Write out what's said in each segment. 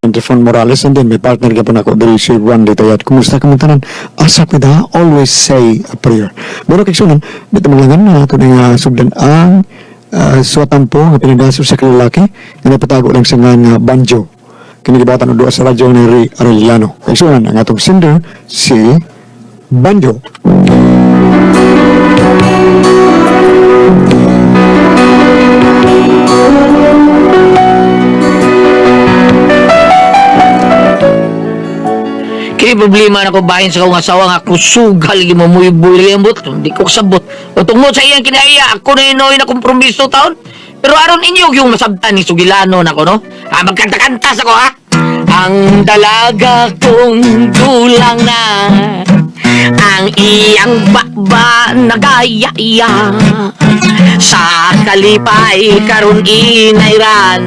Antifon Morales, and then may partner ka po na ako diri si Randy Tayat. Kumusta ka tanan? Asa ko da, always say a prayer. Pero kay sunan, dito maglangan na ato nga sugdan ang suwatampo nga pinadaso sa kalalaki nga napatago lang sa nga banjo. Kini gibatan og duha sa radyo ni Ray Arellano. Kay sunan ang atong sender si Banjo. Kini problema na ko bahin sa akong asawa nga kusugal lagi mo muyboy lagi ang but. Di ko kasabot. O tungod sa iyang kinaiya, ako na inoy na kompromiso taon. Pero aron inyo yung masabtan ni Sugilano na ko, no? Ah, magkanta-kanta sa ko, ha? Ang dalaga kong dulang na, ang iyang baba nagaya-iya, sa kalipay karon inayran,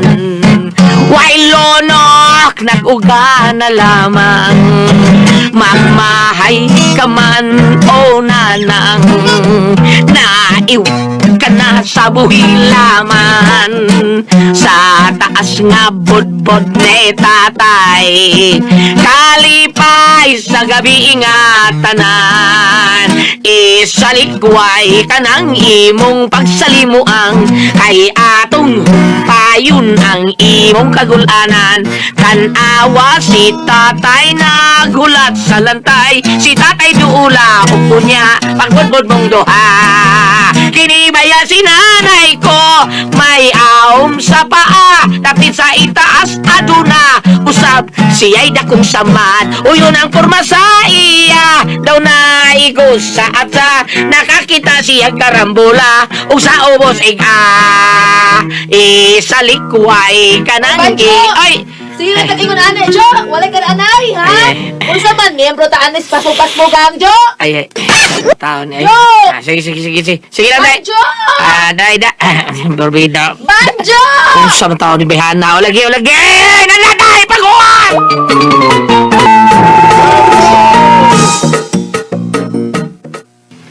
way lonok nag-uga na lamang, magmahay ka man o nanang, naiw ka na sa buhilaman, sa taas nga bodbod ni tatay, kalipay sa gabi nga tanan, isalikway ka ng imong pagsalimuang, kay atong payon ang imong kagulanan, tanawa si tatay nagulat sa lantay, si tatay duula o niya pagbudbud mong duha, kinibaya si nanay ko may aom sa paa, dapit sa itaas aduna usab siya'y dakong samad, uyon ang porma sa iya daw naigos sa atsa, nakakita siya karambola ug sa ubos iga isalikway ka ng Banjo! ay. Sige na tag-ingon anay, Jo! Walay ka na anay, ha? Ay, Unsa man, miyembro ta anis pasmo-pasmo gang, Jo! Ay ay taon ay. Jo! Ah, sige sige sige sige sige lang day. Banjo! Ah, day da Borbida. Banjo! Unsa man taon ni Behana o lagi o lagi nanatay paguan.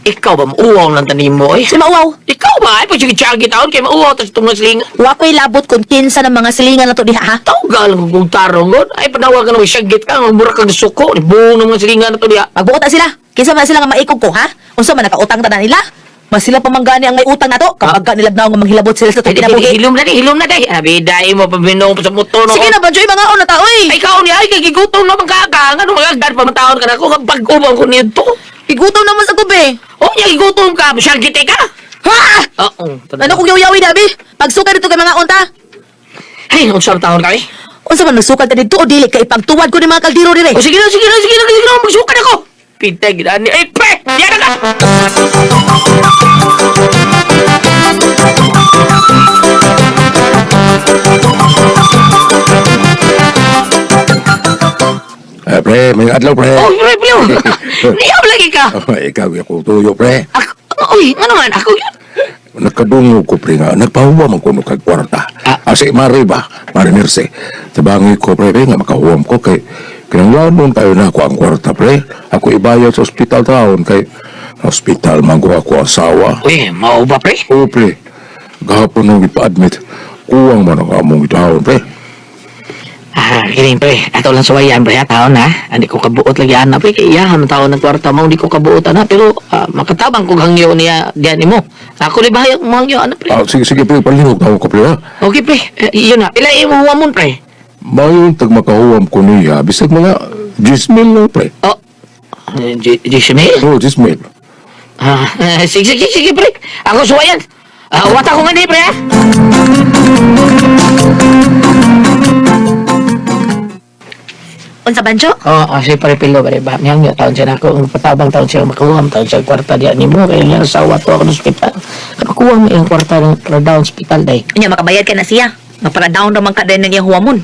Ikaw ba mauwaw lang tanim mo eh? Si mauwaw, Ikaw ba? Ay, pag-chagi taon kay mauwaw tas itong silingan. wa ko'y labot kung kinsa ng mga silingan na to diha, ha? Tawag lang kung tarong gon. Ay, panawag ka ng syagit ka. Mura kang suko. Buong ng mga silingan na to diha. Magbuot na sila. Kinsa man sila nga maikog ko, ha? Unsa man nakautang ta na nila? Mas sila pamanggani ang may utang nato kapag ka nila nga manghilabot sila sa Ay, itong kinabuhi. hilom na di, hilom na di. Abi, dahil mo pabinong pa sa motor. No? Sige na, Banjo, mga na ta, oy! Ay, ikaw niya. Ay, kagigutom na magkaka. Ano, magagad pa mataon ka na ako. Pag-ubang ko nito. Igutom naman sa gubi. Oh, niya, gigutom ka. Syagit ka. Ha! Oo. Ano kung yaw-yawi na, abi? Pagsukay dito kay mga unta. Ay, unsa taon ka eh? Unsa man nagsukal ta dito o dili kay ipagtuwad ko ni mga kaldero dire. O, sige na, sige na, sige na, sige na. Magsukan ako. Pitay, ginani. Ay, pre! Yan na ka! Eh, pre, may adlaw, pre. Oh, pre, pre. Niyaw lagi ka. Oh, ikaw, ako tuyo, pre. Ako, uy, ano man, ako yun. Nagkadungog ko, pre, nga. Nagpahuwam ang kuno kag kwarta. Ah. Asi, mari ba? Mari Mercy. Tabangi ko, pre, pre, nga makahuwam ko kay kinanglanon kayo na ako ang kwarta, pre. Ako ibayad sa ospital taon kay ospital man ko ako asawa. Uy, mao ba, pre? Oo, pre. Gahapon nung ipa-admit, kuwang man ang among itahon, pre. Ah, kining pre, ato lang suwayan pre, ha, taon ha. Hindi ko kabuot lagi ana pre, kay iya man taon ng kwarta mo, hindi ko kabuot ana, pero makatabang kog hangyo niya diyan nimo. Ako ni bahayag mo hangyo ana pre. Ah, sige, sige, pre, palihog ako ko, pre, ha. Okay pre, eh, yun na. Pila imo huwamon pre? Mayon tag makahuwam ko niya, bisag mga 10 mil lang, pre. Oh. Jismil? Oo, 10 mil. Ah, sige, sige, sige pre. Ako suwayan. Ah, wata ko nga ni pre ha. Unsa Banjo? Oo, oh, kasi pare pilo pare ba. Niyang niya taon siya na ako, ang patabang taon siya makuha taon siya kwarta diyan nimo kay niya asawa to ako ng ospital. Kakuha mo iyang kwarta ng para down hospital day. Unya makabayad ka na siya. Nga para down raman ka din ng iyang huwamon.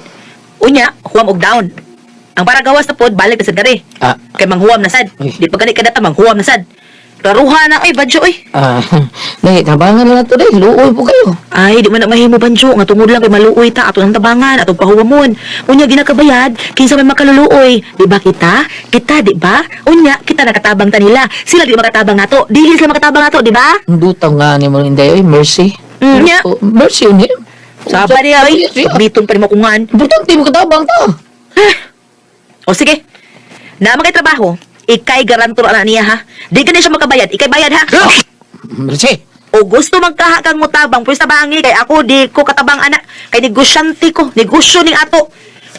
Unya, huwam og down. Ang para gawas na pod balik na sad dere. Ah, Kay manghuwam na sad. Uy. Di pa gani kada ta manghuwam na sad. Raruha na oy Banjo oy. ah, dai tabangan na to day, luoy po kayo. Ay, di man na mahimo Banjo nga tungod lang kay maluoy ta ato ang tabangan, atong pahuwamon. Unya ginakabayad kinsa may makaluluoy. Di ba kita? Kita di ba? Unya kita nakatabang ta nila. Sila di makatabang nato. Dili sila makatabang nato, di ba? Dutang nga ni mo inday oy, mercy. Mm, nya. Oh, mercy on him. Saba niya oy. Biton pa nimo kungan. Importante mo katabang ta. O sige. Naa kay trabaho, ikay garantor ana niya ha. Di ka na siya makabayad, ikay bayad ha. Mercy. O gusto magkaha kang mutabang, pwes tabangi kay ako di ko katabang ana, kay negosyante ko, negosyo ning ato.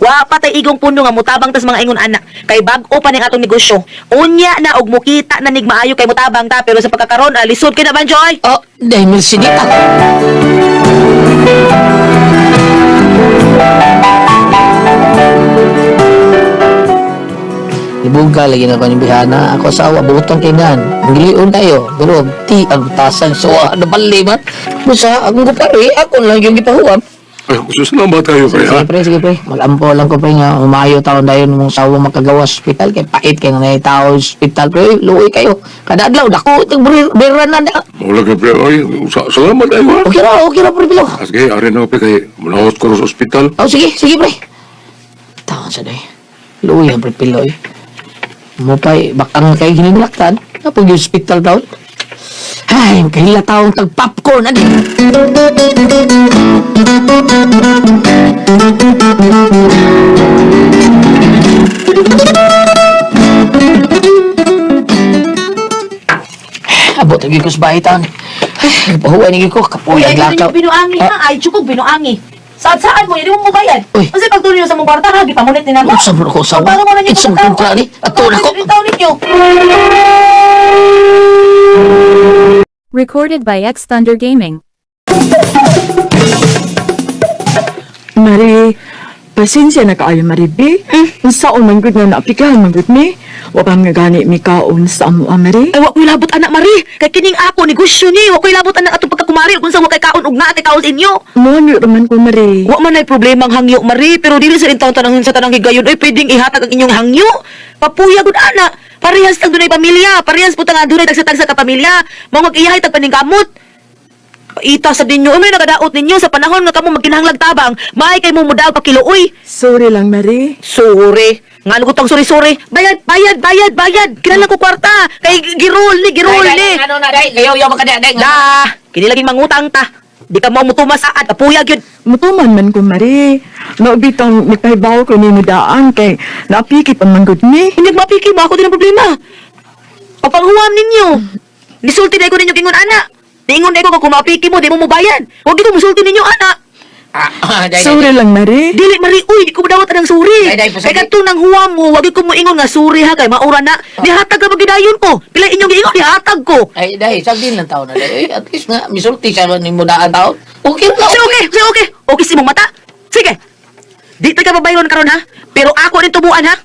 Wa pa tay igong puno nga mutabang tas mga ingon ana, kay bag-o pa ning atong negosyo. Unya na og mukita na nig maayo kay mutabang ta, pero sa pagkakaron ah, lisod kay na Banjo oy. Oh, dahil Mercy dita. Ibuga lagi na ko ni Bihana. Ako asawa, butong kinan. Gilion kayo. Pero ti ang tasan so ano bali man. Busa akong kupare, ako lang yung gipahuwam. Ay, salamat kayo pre ha. Sige pre, sige pre. Magampo lang ko pre nga umayo taon dayon mong sawa makagawa sa ospital kay pait kay nga tao sa ospital pre. Luoy kayo. Kada adlaw dako itong bira na na. Wala ka pre, ay, salamat kayo ha. Okay ra pre bilo. Ah, sige, ari na ko pre kay manahos ko sa ospital. Oh, sige, sige pre. Taon sa day. Luoy ang pre pilo eh. Mo pa'y bakang kay hinilaktan. Napag yung ospital taon. Ay, kahila taong tag popcorn ani. Abot lagi ko sa bahay taon. Ay, pahuwa ni ko kapoy ang lakaw. Binuangi ha, ay tsukog binuangi. Saan saan mo, hindi mo mubayad. Uy. Kasi pagtuloy niyo sa mong kwarta ha, gipamulit ni namo. Unsa man ako sawa? Paano mo na niyo It's ang kontra ni. Ato na ko. Taon ninyo. Recorded by X Thunder Gaming. Mari, pasensya na kaayo Mari B. Unsa man gud nga naaplikahan man gud mi. Wa pa nga gani mi kaon sa amo ah, Mari. Ay, wa ko'y labot anak Mari. Kay kining ako negosyo ni, wa ko'y labot anak atong pagkakumari kung sa wa kay kaon og naa kay kaon sa inyo. Mo raman ko Mari. Wa man ay problema ang hangyo Mari, pero dili sa intawon tanang sa tanang higayon ay pwedeng ihatag ang inyong hangyo. Papuya gud ana. Parehas tag dunay pamilya, parehas po tang dunay tagsa-tagsa ka pamilya. Mao mag iyahay tag paningkamot. Paita sa ninyo, may nagadaot ninyo sa panahon nga kamo magkinahanglag tabang, maay kay mo mudaog pa kiluoy. Sorry lang Mari. Sorry. Nga ano ko tong sorry sorry. Bayad, bayad, bayad, bayad. Kinahanglan ko kwarta. Kay girol ni, girol ni. Ano na, day? Kayo, yaw makada, day. Da, kini laging mangutang ta. Di ka mo mutuma saad, kapuyag yun. Mutuman man ko Mari. Mao bitong nagpahibaw ko nimo daan kay naapiki pa man gud mi. Hindi mapiki mo, ako din ang problema. Papanghuam ninyo. Nisulti na ko ninyo kingon ana. Niingon na ko kung mapiki mo, di mo mubayad. Huwag ko musulti ninyo ana. Ah, day, day, Sorry lang Mari. Dili mari uy, di ko madawat anang suri. Day, day, pasagi. Kay kadtong nang huwam mo, wag ko moingon nga suri ha kay maura na. Nihatag ka magidayon ko. Pila inyong giingon nihatag ko. Ay, dahil, sabi din lang tao na dahil. Eh, at least nga, misulti siya ni mo daan tao. Okay lang. Sige, okay, sige, okay. Okay si mong mata. Sige. Di ta ka babayon karon ha. Pero ako rin tubuan ha.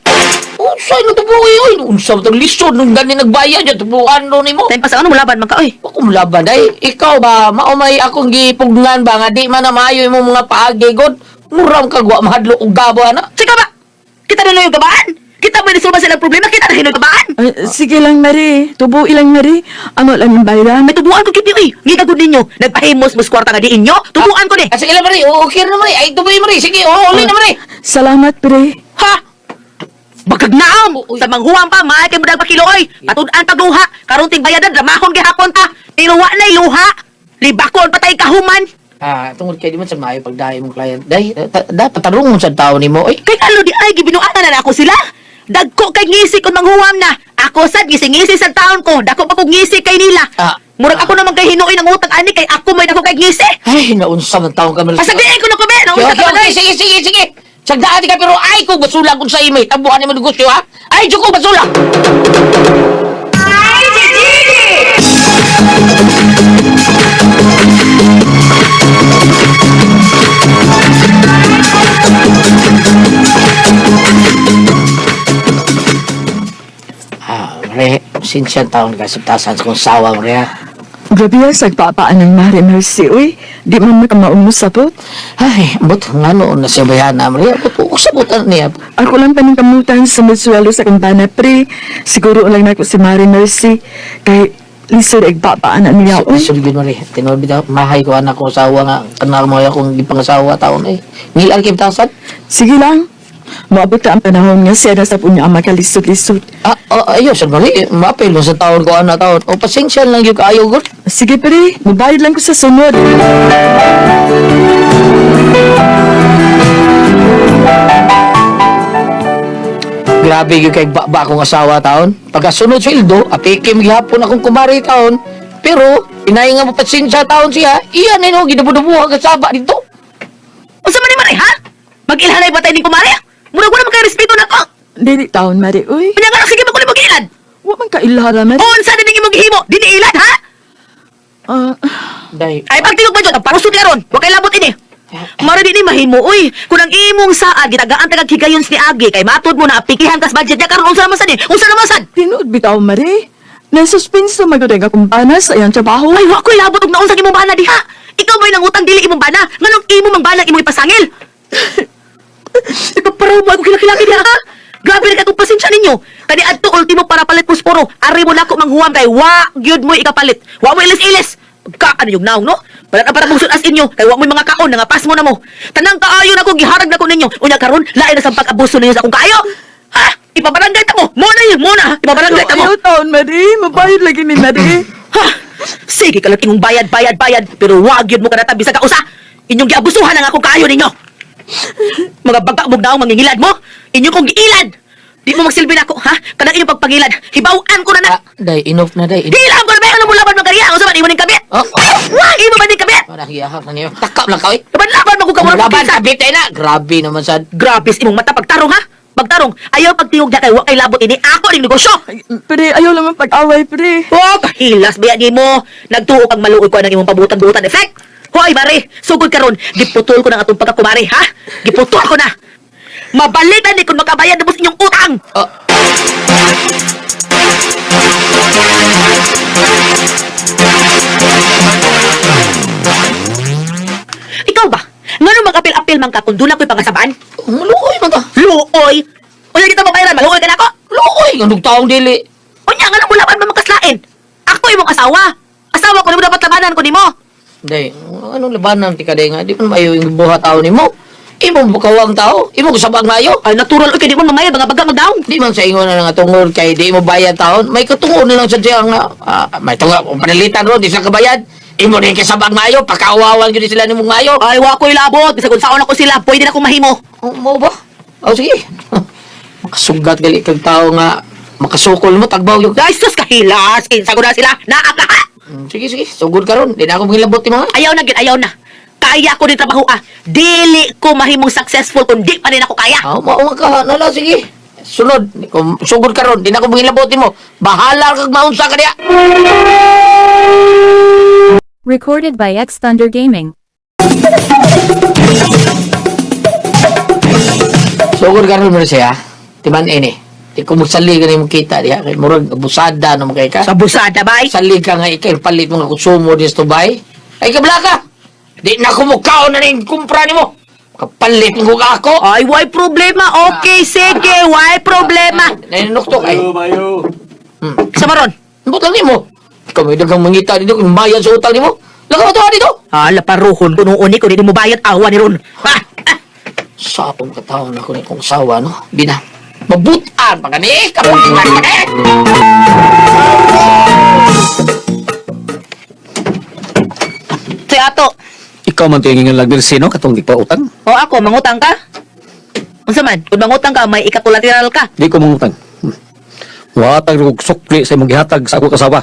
Unsay na tubuhi, oy. Unsa ba itong lisod nung gani nagbayad yan, tubuan no nimo. Time pa sa ano mulaban man ka oy. Wa ko mulaban day. Ikaw ba, maumay akong gipugnan ba nga di man na maayo imong mga paagi god. Muram kag wa mahadlok og gabo ana. Sige ba? Kita na lang yung gabaan. Kita mo nisulba silang problema, kita na hinoy gabaan. Ay, sige lang Mari. Tubo ilang Mari. Ano lang yung bayaran? May tubuan ko kiti oy. Ngita gud ninyo. Nagpahimos mas kwarta nga di inyo. Tubuan ko ni. Ah, sige lang mari, o, okay na mari. Ay tubuhi mari. Sige, o, uli na mari. Salamat pre. Ha? Bagag naam! Sa manghuam pa, maay kay mudag pakilo oy. Patud-an pagluha. Karon ting bayadan, ramahon gihapon ta. Pero wa na'y luha. Libakon patay kahuman. Ah, tungod kay di man sa maayo pagdahi mong client. Day, dapat tarungon sa tao nimo oy. Kay alo di ay gibinuangan na nako sila. Dagko kay ngisi kon manghuam na. Ako sad ngisi-ngisi sa taon ko. Dako pa kog ngisi kay nila. Ah. Murag ako naman kay hinuoy ng utang ani kay ako may dako kay ngisi. Ay, naunsa man taon ka man. Pasabihin ko na ko be, Okay, naunsa okay, ka okay, man. sige, sige, sige. Sagdaan ka pero ay ko basula kung sa imay. Tabuhan ni mo negosyo ha. Ay, ko basula. Ah, re, sinsya taon ka sa tasan kung sawa mo re ha. Grabe ang sagpapaan ng Mari Mercy uy. Di man makamaumosabot. Ay, but nga noon na siya bayana mo re. But usabutan niya. Ako lang paningkamutan sa muswelo sa kong bana pre. Siguro lang nako si Mari Mercy. Kay lisod ay papaan na niya uy. Sulod mo re. Tinuod bitaw, mahay ko anak ko asawa nga. Kanang mo akong gipangasawa taon eh. Ngilan kay tasan. Sige lang. Moabot ta ang panahon nga siya na sa punya ang makalisod-lisod. Ah, oh, ayaw sa mali. Mapil mo sa taon ko anak taon. O pasensya lang yung kaayo gud. Sige pre, mubayad lang ko sa sunod. Grabe gyud kay baba akong asawa taon. Pagkasunod sweldo, apikim gihapon akong kumari taon. Pero inay nga mapasensya taon siya, iya na no gidubo-dubo ang kasaba dito. Unsa man ni Mare, ha? Mag-ilhanay ba tayo ning kumare? Murag wala man kay respeto nako. Dili taon, Mari, uy. Unya nga sige man ko nimo giilad. Wa man ka ilhara, Mari. Unsa din imong gihimo? Dili ilad, ha? Ah, Day, Ay pagtingog ba jud, parusot ka ron. Wa kay labot ini. Mara di ni mahimo uy. Kung ang imong saad gitagaan tagag higayon ni Agi kay matud mo na apikihan kas budget niya karon unsa naman sad ni? Unsa naman sad? tinuod bitaw, Mari. Nasuspenso magud ang akong bana sa iyang trabaho. Ay wa koy labot og naunsa imong bana diha. Ikaw ba'y nangutang dili imong bana? Nganong imo mang bana imong ipasangil? Ikaw mo ako kilakilaki diha ha? Grabe na kung pasensya ninyo. Kani adto ultimo para palit posporo. Ari mo nako manghuwam kay wa gyud mo ikapalit. Wa mo ilis-ilis. Ka ano yung naong no? Wala ka para mong as inyo kay wa mo mga kaon nga pas mo na mo. Tanang kaayo nako giharag nako ninyo. Unya karon lain na sa pag-abuso ninyo sa akong kaayo. Ha? Ipabarangay ta mo. Mo na yun, mo na. Ipabarangay ta mo. Ayaw taon, Mari. Mabayad lagi ni Mari. Ha! Sige ka lang imong bayad, bayad, bayad, pero wag yun mo kanata bisag kausa. Inyong giabusuhan ang akong kaayo ninyo. Mga baga mong naong mangingilad mo. Inyo kong giilad. Di mo magsilbi nako, ha? Kanang inyong pagpangilad. Hibaw-an ko na na. ah, day enough na day. Enough. Giilan ko na ba? Ano mo laban magkariya? Ang saman, imo ning kabit. Oh, oh. Wag imo ba ning kabit? Parang hiyahak na niyo. Takap lang ka oy. Laban-laban mo kung Laban kinsa. kabit ay na. Grabe naman sad. Grabe sa imong mata pagtarong ha. Pagtarong, ayaw pagtingog na kay wa kay labot ini ako ning negosyo. Ay, Pre, ayaw lang man pag-away, pre. Oh, kahilas ba yan mo? Nagtuo kang maluoy ko ng imong pabutan-butan effect. Hoy, mare, sugod karon. Giputol ko ng atong pagkakumare, ha? Giputol ko na. Mabalitan ni kung makabayad na mo sa inyong utang. Oh. Ikaw ba? Ngano mag-apil-apil man ka kung doon ako'y pangasabaan? Maluoy man ka. Luoy! Unya kita mabayaran, maluoy ka na ako? Luoy nga taong dili. Unya, ngano mo laban man makaslain? Ako imong asawa. Asawa ko, di mo dapat labanan ko nimo. Day, anong labanan ti ka day nga? Di man maayo yung buhat tao nimo. Imo bukawang tao, imo kusabang maayo. Ay, natural, oy, kay di mo mamaya, mga baga magdaong. Di man sa ingon na nga tungod kay di mo bayad taon, may katungod na lang sa siya nga may tungod panalitan ron di sa kabayad. Imo din kay sabang maayo, pakawawan gyud sila nimo maayo. Ay, wa ko'y labot. Bisag unsaon ako sila, pwede na akong mahimo. Oh, mo ba? Oh, sige. Makasugat gali kag tao nga makasukol mo tagbaw yung. Ay, sus, kahilas. Kinsa ko na sila. Naa ka, ha? Sige, sige. Sugod karon. Di na ako manghilabot ti mga. Ayaw na, gid, ayaw na. Kaya ko din trabaho, ah. Dili ko mahimong successful kung di pa rin ako kaya. Ah, mao man ka nala sige. Sunod, kung sugod karon, di na ako manghilabot mo. Bahala kag maunsa ka diya. Recorded by X Thunder Gaming. Sugod karon mo siya. Timan ini. Di ko magsali ka na imong kita diha kay murag abusada no kay ka. Sa busada, bay. Sali ka nga ikay palit mga konsumo din sa Dubai. Ay kabla ka. Di na ko mukaon na ning kumpra nimo. Kapalit mo kung ako. Ay, why problema? Okay, sige, why problema? Naninuktok ay. Sa maron. Butang nimo. Ikaw may daghang mangita dito kung bayad sa utang nimo. Lakaw to dito. Ah, laparuhon ko noon ni ko di mo bayad awa ni ron. Ha? Ah, Sa akong katawan ako ni kong sawa no. Di na. Mabutan pa gani. Kabutan pa gani. Si ato. Ikaw man tingin nga lagbil sino katong di pa utang. O ako, mangutang ka? Unsa man? Kung mangutang ka, may ikakulateral ka. Di ko mangutang. Watag og sukli sa imong gihatag sa ako kasawa.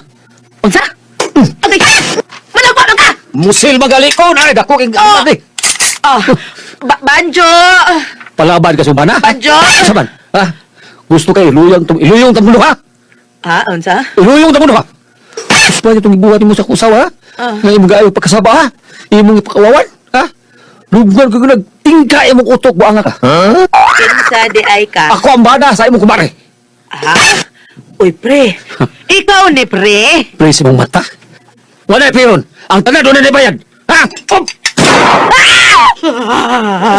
Unsa? Okay. Managpa man ka! Musil magali ko na dako kay Oh! oh. Ah, banjo! Palaban ka sumana. Banjo! Sa man? Ha? Gusto kay iluyang tum iluyong tamulo ha? Ah, unsa? Iluyong tamulo ha? Gusto pa itong ibuhat mo sa kusawa ha? Ah. Nga imong gaayo pagkasaba ha? Imong ipakawawan ha? Lugman ko nagtingka imong utok buanga ka. Kinsa di ay ka? Ako ang bana sa imong kumare. Ah? Uy, pre. Ikaw ni pre. Pre sa imong mata. Wala piron. Ang tanan doon na bayad. Ha? Oh!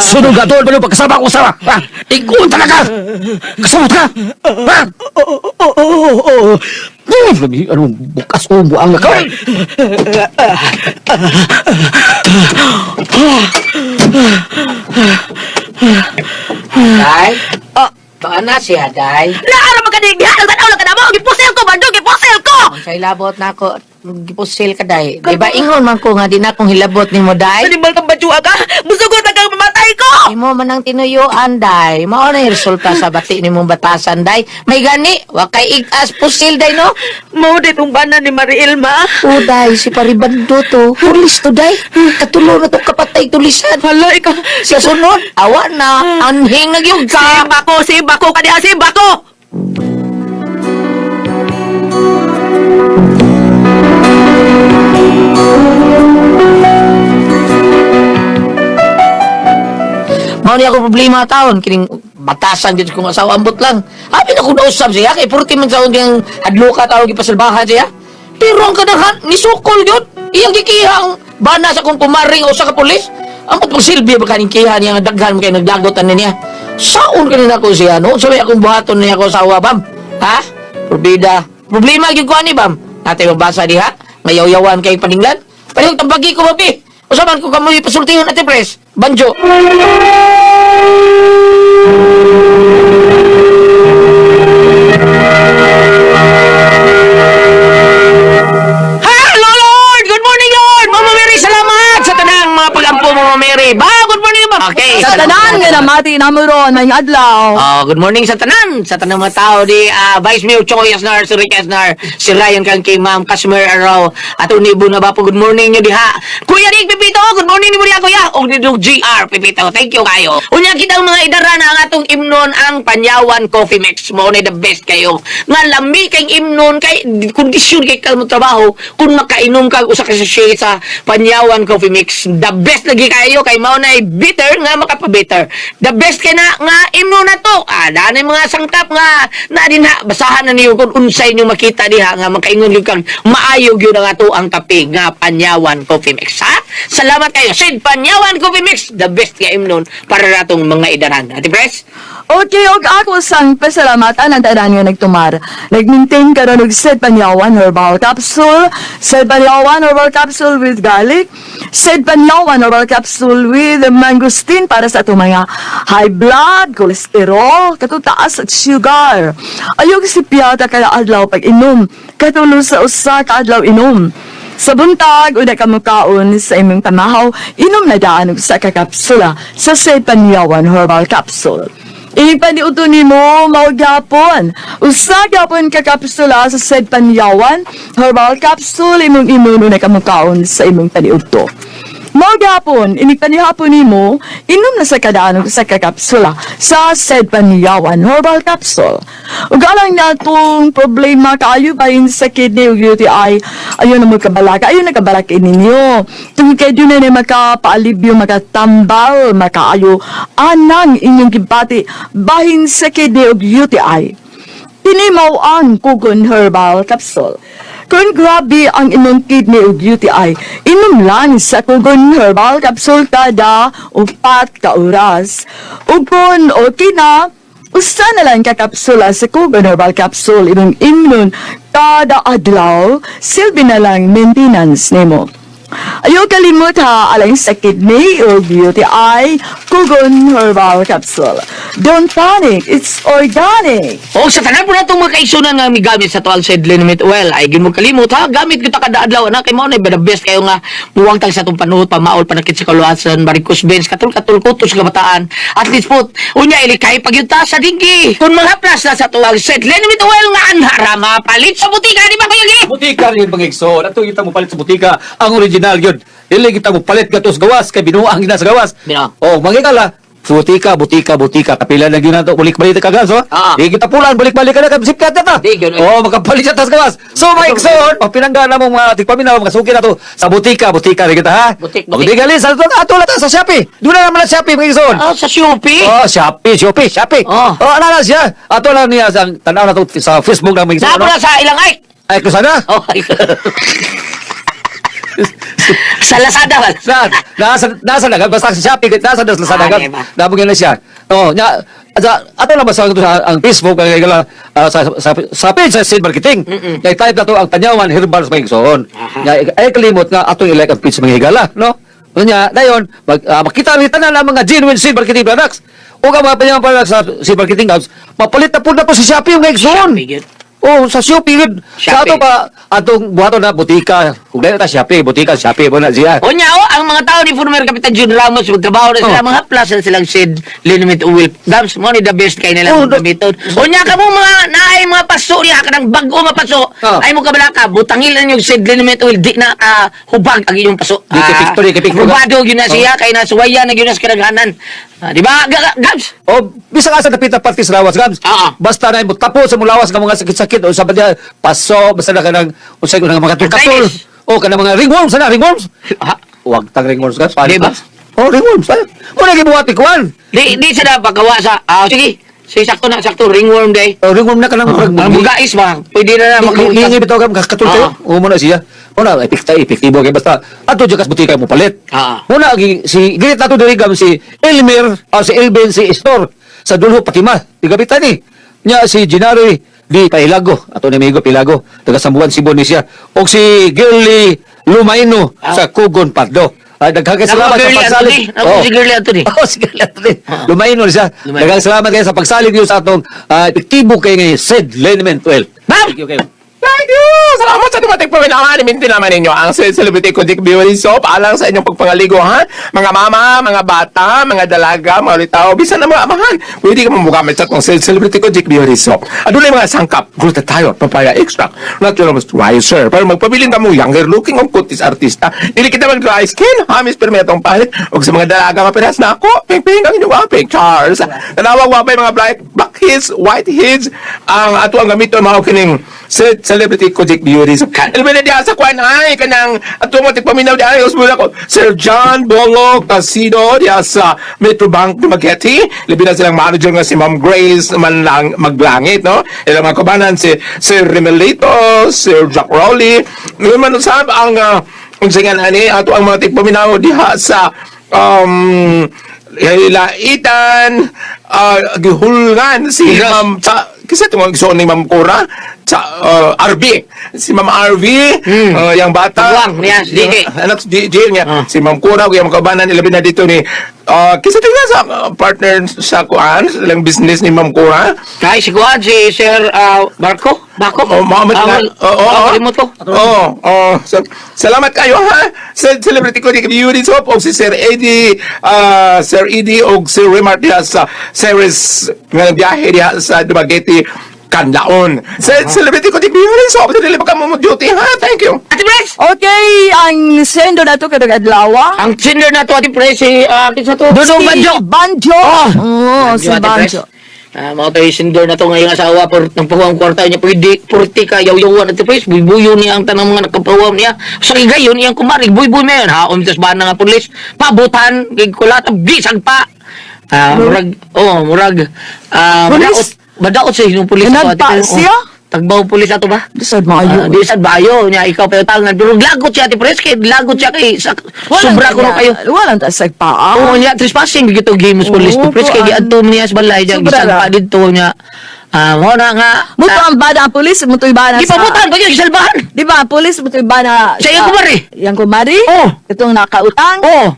Sunog ka doon pa pagkasama ko sama. Ha? Ikaw talaga. Kasama ka. Ha? Oo. Labi, ano, bukas o buang ka. Day. Ah. Baka na siya, Day. Naara man ka ni diha, nagtanaw lang ka na mo. Gipusil ko, banjo, gipusil ko. Sa hilabot na ako, gipusil ka, Day. Di ba ingon man ko nga, di na akong hilabot nimo, Day? Animal kang banjo ka. Musugot na kang mamatay ko. Imo man ang tinuyuan, day. Mao na yung resulta sa bati nimong batasan, day. May gani, wa kay igas pusil, day, no? Mao di tong bana ni Mariel, ma. O, day, si Paribando to. Pulis to, day. Katulo na to kapatay tulisan. Hala, ikaw. Sa sunod, awa na. Anhing nagyug ka. Simbako, simbako kadiha, simbako! Mao ni ako problema taon kining batasan jud kong asawa ambot lang. Abi na kong nausab siya kay purti man sa akong hadluka taon gipasalbahan siya. Pero ang kadaghan nisukol gyud. Iyang gikihang bana sa akong kumaring o sa ka pulis. Ambot pag silbi ba kaning kiha niya nga daghan kay naglagotan niya. Saon kanin ako siya no? Unsa may akong buhaton niya ako asawa bam? Ha? Probida. Problema gyud ko ani bam. Natay mabasa diha. Ngayaw-yawan kay paninglan. Palihog tambagi ko babi. Usa man ko kamoy pasultihon ate pres. Banjo. Hello, Lord! Good morning, Lord! Mama Mary, salamat sa tanang mga pagampo, Mama Mary. Ba, good morning, ba? Okay. Sa tanan nga namati namo ron, may adlaw. Oh, good morning sa tanan. Sa tanang mga tao di Vice Mayor Choy Esnar, si Rick Esnar, si Ryan Kangki, Ma'am Casmer Araw, at Unibo na ba po, good morning nyo diha. Kuya Rick Pipito, good morning ni diha kuya. Og ni Dog GR Pipito, thank you kayo. Unya kitang mga idara na ang atong imnon ang Panyawan Coffee Mix mo na the best kayo. Nga lami kay imnon kay kondisyon kay kalmo trabaho kung makainom kag usa ka sachet sa Panyawan Coffee Mix. The best lagi kayo kay mao na bitter nga makapabitter. The best kay na nga imnon na to. Ah, daan mga sangkap nga na din ha basahan na niyo kung unsay niyo makita diha nga makaingon gyud kang maayo gyud ang ato ang kape nga Panyawan Coffee Mix ha. Salamat kayo. Sid Panyawan Coffee Mix, the best nga imnon para natong mga idaran. Ate Pres? Okay, og ako sang pasalamatan ang tanan nga nagtumar. Nag-maintain karon og Sed Panyawan Herbal Capsule, Sed Panyawan Herbal Capsule with garlic, Sed Panyawan Herbal Capsule with mangosteen para sa atong mga high blood, cholesterol, katong taas at sugar. Ayog si Piata kada adlaw pag inom, katulo sa usa ka adlaw inom. Sa buntag, una ka mukaon sa imong pamahaw, inom na daan og usa ka kapsula sa Sed Panyawan Herbal Capsule. Ipaniuto nimo mao gyapon. Usa gyapon ka kapsula sa Sed Panyawan Herbal Capsule imong imuno na kamukaon sa imong paniudto. Mao gyapon, inig panihapon nimo, inom na sa kadaan og usa ka kapsula sa Sed Panyawan Herbal Capsule. Ug alang natong problema kaayo bahin sa kidney ug UTI, ayon na magkabalaka, ayon na kabalaka ninyo. Tungod kay dunay na makapaalibyo, makatambal, makaayo anang inyong gibati bahin sa kidney ug UTI. Tinimaw ang Kugon Herbal Capsule. Kung grabe ang imong kidney ug UTI, inom lang sa Kugon Herbal Capsule kada 4 ka oras. Ug kung okay na, usa na lang ka kapsula sa Kugon Herbal Capsule imong imnon kada adlaw, silbi na lang maintenance nimo. Ayaw kalimot ha, alang sa kidney o UTI, Kugon Herbal Capsule. Don't panic, it's organic. O sa tanan po natong mga kaigsunan nga migamit sa tuwang said limit well ay gin mo kalimot ha gamit kita kada adlaw na kay mao na the best kayo nga muwang tag sa atong panuhot pamaol panakit sa kaluwasan varicose veins katul-katul kutos sa kabataan at least po unya ilikay pagyud ta sa dinggi kung mga plus na sa tuwang said limit well nga anhara mapalit sa butika di ba kuya Gi? Butika rin mga igsoon. Ato kita mo palit sa butika. Ang original yun. Dili kita mo palit gato sa gawas kay binuang gina sa gawas. Binuang. Oh, mangikala. Sa butika, butika, butika. Kapila na gyud nato balik-balik ka gas, oh. Ah. Di kita pulan, balik-balik ka na kay sikat na ta. Di, gyud. Oh, makapalit sa tas gawas. So mga igsoon, pagpinangga na mo mga tigpaminaw, mga suki na to sa butika, butika rin kita ha. Butik, Og butik. di gali sa ato ato lang ta sa Shopee. Doon na naman ang Shopee mga igsoon. Ah, sa Shopee. Oh, Shopee, Shopee, Shopee. Oh. Oh, ana na siya. Ato lang niya sa tanaw na to sa Facebook ng mga igsoon. Napo na sa ilang ay. Ay, kusana. Oh, ay. Sa Lazada ba? Na, nasa dagat, basta sa Shopee, nasa na sa Ah, dagat. di ba? Nabugyan na siya. Oh, nya sa ato lang basta ito sa ang Facebook ang igala sa page sa Seed Marketing. Kay type na to ang Panyawan Herbal sa mga igsoon. Nya ay kalimot nga atong i-like ang page sa mga higala, no? Nya dayon makita ni tanan ang mga genuine seed marketing products. Ug ang mga Panyawan products sa seed marketing house, mapalit na pud na to sa Shopee mga igsoon. Shopee, gyud. Oh, sa Shopee yun. Sa Shopee. ato pa atong buhaton na butika. Kung dahil ta Shopee, butika Shopee mo na siya. Unya o ang mga tao ni former Kapitan Jun Ramos magtrabaho na sila, mga plus na silang Sid Liniment Oil. Gams mo ni the best kay nila Oh, gamiton. Unya ka mo mga naay mga paso niya kanang bag-o nga paso. Oh. Ay mo kabalaka butangil na yung Sid Liniment Oil, di na ka hubag ang inyong paso. Di kay Victory, kay Victory. Aprobado gyud na siya kay nasuwayan na gyud na sa kadaghanan. Ah, di ba? Gams? O, bisa ka sa dapit na parte sa lawas, Gabs. Oo. Basta na mo tapo sa mong lawas nga mga sakit-sakit o sa badya, paso, basta na ka ng, unsay ko ng mga katul-katul. Arthritis. O, ka ng mga ringworms, sana, ringworms. Ah, Huwag tang ringworms, Gabs. Di ba? O, ringworms. Ay, mo na gibuhat ni Kwan. Di di sa pagkawa sa sige. Sige, sakto na sakto ringworm day. O, ringworm na ka ng Ang bugais ba? Pwede na na Hindi bitaw ka katul kayo. Oo. O mo na siya. O na epektibo kay basta ato jud kas butika mo palit. Oo. Muna si girit nato diri gam si Elmer, o si Elvin si Istor sa Dulho Patima. Tigabitan ni. Nya si Jinari di Pailago, ato ni amigo Pilago, taga Sambuan Cebu ni siya. Og si Girly Lumaino sa Kugon Pardo. Ay, daghang Nako, salamat sa Girly pagsalig. Anthony. Nako, si Girly Anthony. Oh, si Girly Anthony. Lumaino ni siya. Lumaino. Daghang salamat kayo sa pagsalig niyo sa atong epektibo kay ngay Sid Liniment 12. Ma'am! Thank you kayo. Thank you! Salamat sa dumating po naman. Iminti naman ninyo ang Celebrity Kojik Beauty Soap alang sa inyong pagpangaligo, ha? Mga mama, mga bata, mga dalaga, mga ulitaw, bisan na mga amahan. Pwede ka mamugamit sa itong Celebrity Kojik Beauty Soap. Adunay mga sangkap, glutathione, papaya extract, natural moisturizer. Para magpabilin ka mo, younger looking ang kutis artista. Dili kita mag-dry skin, hamis pero may atong palit. Og sa mga dalaga, mapiras na ako. Ping-ping ang inyong aping. Charles. Tanawag wa pa yung mga black, black heads, white heads. Ang ato ang gamiton mga kining Celebrity Kojik Beauty. So, alam mo na diya sa kwan ay kanang ato mo tigpaminaw diya ay usbula ko. Sir John Bolo Casido diya sa Metrobank Dumaguete. Labi na silang manager nga si Ma'am Grace Manlang Maglangit, no? Ilang mga kabanan si Sir Remelito, Sir Jack Rowley. Ngayon man usab ang unsa nga ani ato ang mga tigpaminaw diha sa laitan, gihulngan si Ma'am sa kasi itong igsoon ni Ma'am Cora sa RB, si Ma'am RV, yang bata. Tagwang niya, si DJ. Anak si DJ niya, si Ma'am Cora ug yang kabanan ilabi na dito ni kasi tingnan sa partner sa kuan sa ilang business ni Ma'am Cora. Kay si Kuan, si Sir Marco? Bako? Oh, Mohammed Ah, nga. Oo, oo. Kalimot ko. Oo, oo. So, salamat kayo ha. Sa celebrity ko ni Beauty Soap og si Sir Eddie, Sir Eddie og Sir Remar diha sa series nga biyahe diha sa Dumaguete Kanlaon. Sa celebrity ko ni Beauty Soap, dili pa ka mo duty ha. Thank you. Ate Pres! Okay, ang sendo na to kadag adlaw. Ang sender na to, Ate Pres, si, kinsa to? Dudong Si Banjo! Banjo. Oh! Oo, si Ate Pres. Banjo. Ah, mga tayo sender na to ngayong asawa por ng pahuwang kwarta niya pwede purti ka yaw-yawan Ate Pres, buybuyo niya ang tanang mga nakapahuwam niya sa higayon iyang kumari buybuy man haom tas bana nga pulis pabutan kay kulat bisag pa murag oh murag Pulis? madaot madaot sa inyong pulis ato, Ate Nagpa Pres. Oh, siya? Tagbaw pulis ato ba? Bisag maayo. Ah, di sad bayo niya ikaw pa tangan pero lagot siya Ate Pres kay lagot siya kay sa, sobra ko kayo. Walang ta sagpaa. Oo niya trespassing gito games police to Oo, pres kay kuan. giadto niya sa balay diya Sobra gisan ra. pa didto niya. Ah, mo na nga. Muto ang bada ang pulis, mutoy bana sa... Gipabutan pa gyud gisalbahan. Di ba, ang pulis, mutoy bana... Sa iyang kumari. Yang kumari? Oo. Itong nakautang? Oo.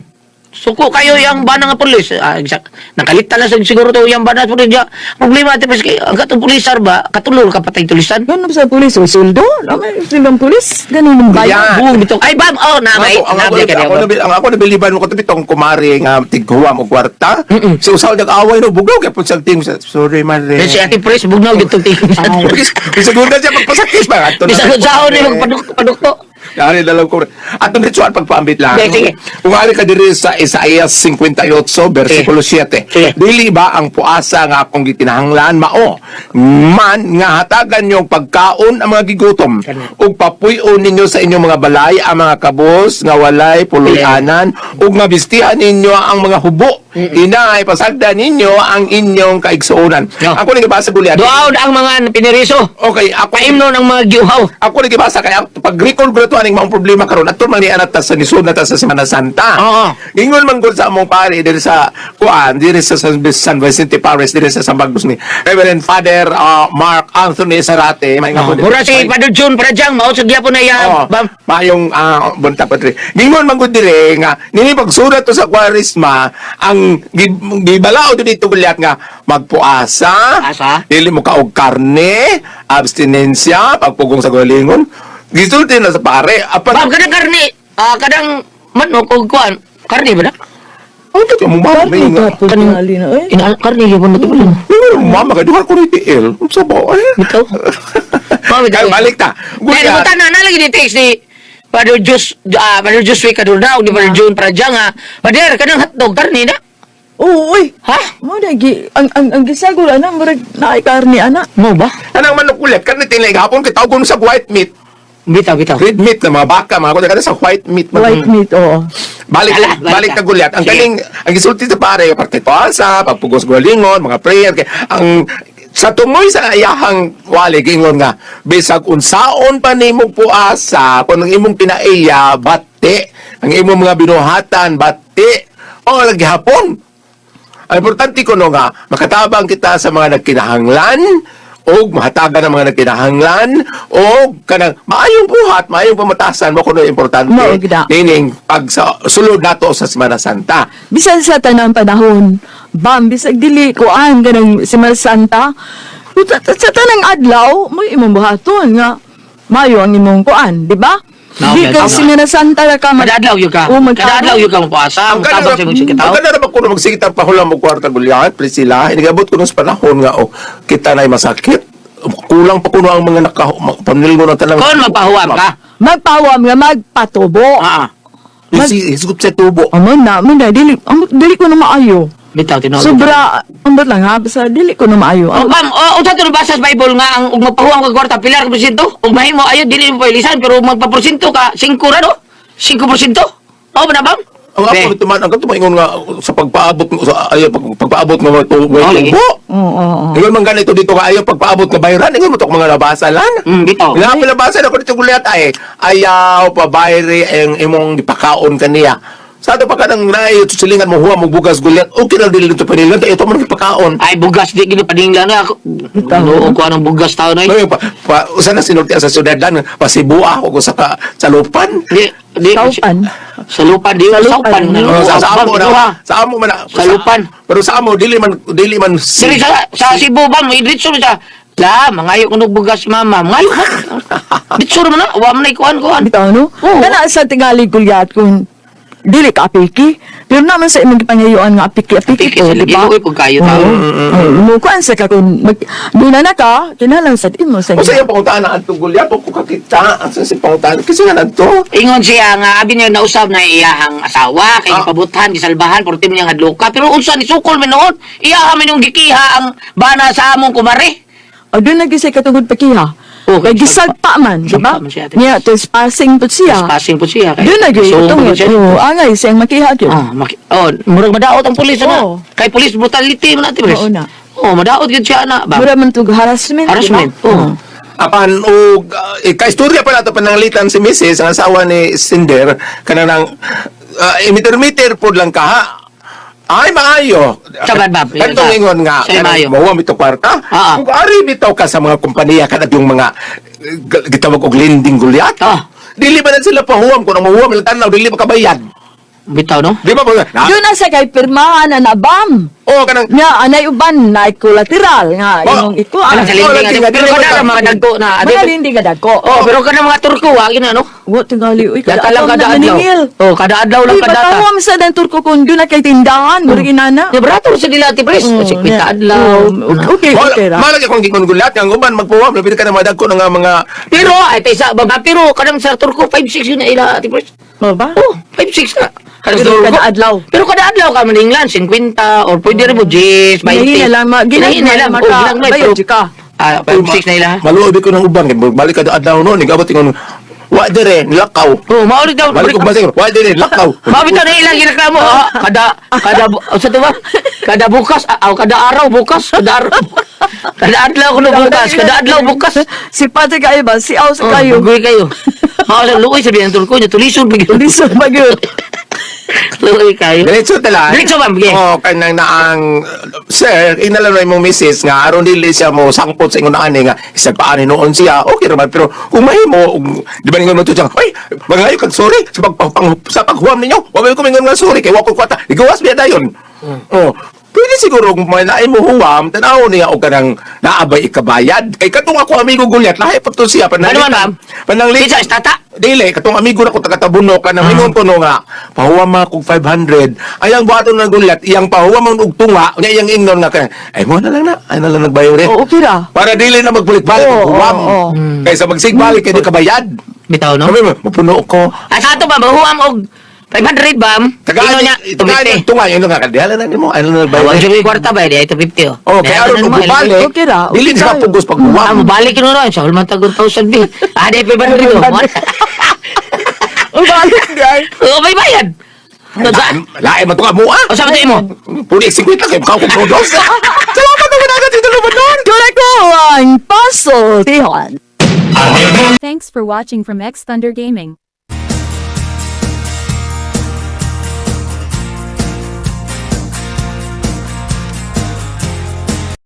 Suko kayo yung bana nga pulis. Ah, exact. Nakalita na siguro to yung bana pulis diya. Problema Ate Pres kay ang katong pulisar ba katulol ka patay tulisan. Ganun sa pulis, o suldo? Lamay, suldo ang pulis? Ganun ang bayan. Yan. Buong bitaw. Ay bam oh na may Ang ako, nabi ka ang ako, niya. ang ako nabiliban mo ko bitong kumari nga tighuwam og kwarta. Sa usaw nag-away no bugnaw kay pud sa ting. Sorry mare. Si Ate Pres bugnaw gitong tingin. Bisag una siya magpasakis ba ato. Bisag unsaon ni magpadukto. Ari dalaw ko. Atong ritual pagpaambit lang. Sige, sige. Kung ari ka diri sa Isaiah 58 versikulo 7. Sige. Dili ba ang puasa nga akong gikinahanglan mao man nga hatagan niyong pagkaon ang mga gigutom ug papuy-on ninyo sa inyong mga balay ang mga kabos nga walay puloy-anan ug nga bistihan ninyo ang mga hubo. Inay pasagdan ninyo ang inyong kaigsuonan. No. Ako ni gibasa guli. Duaw ang mga piniriso. Okay, ako Paimnon ang mga giuhaw. ako ni gibasa kay pag-recall ko na to aning maong problema karon ato man ni anak ta sa nisod na ta sa Semana Santa. Oo. Ingon man gud sa among pare diri sa kuan diri sa San Vicente Parish diri sa San Bagos ni Reverend Father Mark Anthony Sarate. May nga po Mura si Father John Prajang mao sa gyapon na iya. Oo. Bam. Mayong buntag padre. Ningon man gud dire nga nini pagsurat to sa Kwaresma ang gibalao dito gulyat nga magpuasa, Asa? dili mo kaog karne, abstinensya, pagpugong sa galingon. Gisulti na sa pare. Apan Bam kadang karne, kadang Manok og kuan. Karne ba na? Ang dito mo mama Karni may nga. ba po tingali na eh? Ina karne gyud na to. May mama kay duha ko ni TL. Unsa ba? Eh? Bitaw. Mao Kay balik ta. Kaya Gulyat. na na lagi ni text ni Father Jos, Father Josue Cadorna, o ni Father June Pradya nga, Father, kanang hotdog, karne na? Oo, uy. Ha? Mo na gi ang gisagol ana murag naay karni ana. Mo ba? Kanang manok ulit karne tinay gahapon kay tawgon sa white meat. Bitaw, bitaw. Red meat na mga baka mga kuya kada sa white meat. White meat, oo. Balik Ala, balik balik ka. ta gulyat. Ang Sige. galing ang gisulti sa pare parte sa pagpugos gulingon, mga prayer kay ang sa tungoy sa iyahang wali gingon nga bisag unsaon pa nimo puasa kung ang imong pinaiya bati ang imong mga binuhatan bati o lagi hapon. Ang importante ko no nga makatabang kita sa mga nagkinahanglan og mahatagan ang mga nagkinahanglan og kanang maayong buhat, maayong pamatasan mo kuno importante Mao gid na. nining pag sa sulod nato sa Semana Santa. Bisan sa tanang panahon, bam bisag dili kuan kanang Semana Santa. Sa tanang adlaw, may imong buhaton nga mayo ang imong kuan, di ba? Mao Di gyud, kay tama. Semana Santa ra ka Kada adlaw yun ka. Oo, Kada adlaw yun ka mapuasa. Ang Mutabang sa imong sikitaw. Ang kanara ba kuno magsigit ang pahulam og kwarta gulyat, Priscilla, inigabot kuno sa panahon nga oh, kita na'y masakit. Kulang pa kuno ang mga naka pamilyo na tanang. Kung magpahuwam ka. Magpawam nga magpatubo. Ah, Isi hisgup sa tubo. Amo na, mo na dili dili ko na maayo. Bitaw tinuod. Sobra ambot lang ha, basta dili ko na maayo. Oh, ma'am, oh, unsa to nabasa sa Bible nga ang ug magpahuwam ka kwarta pilar ka porsyento? Ug mahimo ayo dili mo pailisan pero magpaporsyento ka 5 ra no? 5%? Oh, ba na ma'am? Ang Be. ako nito man, ang kato maingon nga sa pagpaabot sa ayaw pagpaabot nga mga Oh, lagi. tubo. Oo, oo, oo. Ingon man ganito dito ka ayaw pagpaabot nga bayran, ingon mo to mga nabasa lan. Bitaw. Nga nabasa na ko dito gulyat ay ayaw pabayri ang imong gipakaon kaniya. Sa ato pa kanang naay silingan mo huwa mo bugas gulyat, okay lang dili dito panilan kay ito man gipakaon. Ay bugas di gini padingla na ako. Oo, kuha ng bugas tao na eh. May pa usa na sinulti sa syudad pasibua ako sa ka, sa lupan. Di di Saupan. Sa lupan di Sa saupan. lupan. Oh, sa amo na, Duha. sa amo man na. Sa lupan. Pero sa amo dili man Diri sa Cebu ba may diretso sa La, mangayo ko bugas si mama. Mangayo ka. Diretso man na, wa man na ikuan kuan. Bitaw no? Oo. Kana sa tingali gulyat kung dili ka apiki. Pero naman sa imong gipangayuan nga apiki apiki Apiki po, sa di ba? Giluoy pud kayo tao. Oo. Mo kuan sa ka kung mag duna na ka, kinahanglan sa imo sa O sa iyang pangutaan na adto gulyat o ko kakita ang sa pangutaan kasi nga nadto. Ingon siya nga abi niya nausab na iyahang asawa kay gipabuthan gisalbahan porti niya hadloka pero unsa ni sukol man noon iyaha man yung gikiha ang bana sa among kumare. O doon na gisay katungod pakiha. Oo, Kay gisagpa man, di ba? Gisagpa man siya, ate. Niya, trespassing po siya. Passing po siya kay Doon na gyud So, tungod. siya. Oo, angay siyang makiha gyud. Oh, murag madaot ang pulis ana. Oo. Kay police brutality man ate pres. Oo na. Oh, madaot gyud siya ana. Ba? Mura man tug harassment, di ba? Harassment. Oh. Apan og kaistorya pa nato pananglitan si Mrs. ang asawa ni Cinder kanang imiter-miter pod lang ka ha. Ay maayo. Sa bad bab. Katong ingon nga Sa maayo. kanang mahuwa mito kwarta. Ah, ah. Kung ari bitaw ka sa mga kompanya kanang yung mga gitawag og lending gulyat. Ah. Dili ba na sila pahuwam kung ang mahuwam ilang tanaw dili ba kabayad? Bitaw no? Di ba ba? Na, Doon na sa kay pirmahan na nabam. oh kanang Nga anay uban na collateral nga Ba- imong ikuan. Ano sa Oh, lending lagi ate? nga, Pero dili kada ba- mga dagko na ate. Mga hindi ka dagko. Oh, pero kada mga Turko wa gina no. Wa tingali uy kada Kada lang adlaw kada na adlaw. maningil. Oh, kada adlaw lang Uy, kada. patawam sa dan Turko kung doon na kay tindahan, murag inana. Di brato sa dila ate pres. Oo, Kasi na. kwita adlaw. Oo, okay, okay ra. Malagi akong gingon gulyat nga ang uban magpuwam labi ka na madagko nga mga Pero ay taysa ba pero kadang sa Turko 5-6 yun na ila ate pres. Mo ba? Oh, 5-6 na. Kadang sa Pero Turko. kada adlaw. Pero kada adlaw ka maninglan 50 or pwede rin mo 10, 20. Ginahina lang, Ginahina lang. maka- Oh, ginagmay, bayad pero jud ka. Ah, 5-6 na ila. Maluoy ko ng uban kay balik ka adlaw no nigabot ingon wa dire nilakaw. Oh, mauli daw. Balik ko basing wa dire nilakaw. Mabitaw na ilang gireklamo. Ah, kada kada sa ba? Kada bukas, kada araw bukas, kada araw. Kada adlaw kuno bukas, kada adlaw bukas. Si Patrick ay ba? Si Aw sa Oh, kayo. Bugoy kayo. Mao sa luoy sa biyan Turko nya tulisod bigyo. Lisod ba gyud? Luoy kayo. Diretso tala. Diretso, ma'am, sige. Oh, kanang naang sir, inala na imong misis nga aron dili siya mo sangpot sa ingon ani nga isag paani noon siya. Okay ra man pero kung mahimo di ba ningon mo to siya, "Oy, mangayo kag sorry sa pagpang sa paghuam ninyo. Wa may ko mingon nga sorry kay wa ko kwarta." Igawas biya dayon. Oh, pwede Pwede siguro kung may naay mo huwam, tanaw niya og kanang naabay ikabayad. Kay katong ako amigo Gulyat, lahi pa to siya Ano man, ma'am? Pananglitan. Kinsa, tata? Dili, katong amigo na ko taga Tabuno ka nang ingon ko no nga, pahuwam ma kog 500. Ay ang buhaton ng Gulyat, iyang pahuwam ang og tunga, unya iyang ingnon nga kay, ay mo na lang na, ay na lang nagbayad rin. Oo, okay ra. Para dili na magbulik-balik Oo, og huwam. oo, oo. Kaysa magsigbalik kay di kabayad. Bitaw, no? Kami mapuno ko. At ato ba, mahuam og 500 bam? Tagaan Ino niya, tagaan 250. tunga yun nga kadihala na nimo, ay na lang Awag nagbayad. siya kwarta ba? Di ay 250 oh. Oh, kaya aron og balik, Okay ra, okay dili na tayo. pugos pag huwam. Ah, mabalik yun no. Sa hulman tag 1,000 bi. Ah, di 500 oh. Balik di ay. Oh, may bayad. Lain lain man to ka mo ah. O sa mo? Puri 50 kay makaw kog noodles. Salamat naman agad dito Lubador. Correct ko ang pasultihan. Thanks for watching from X Thunder Gaming.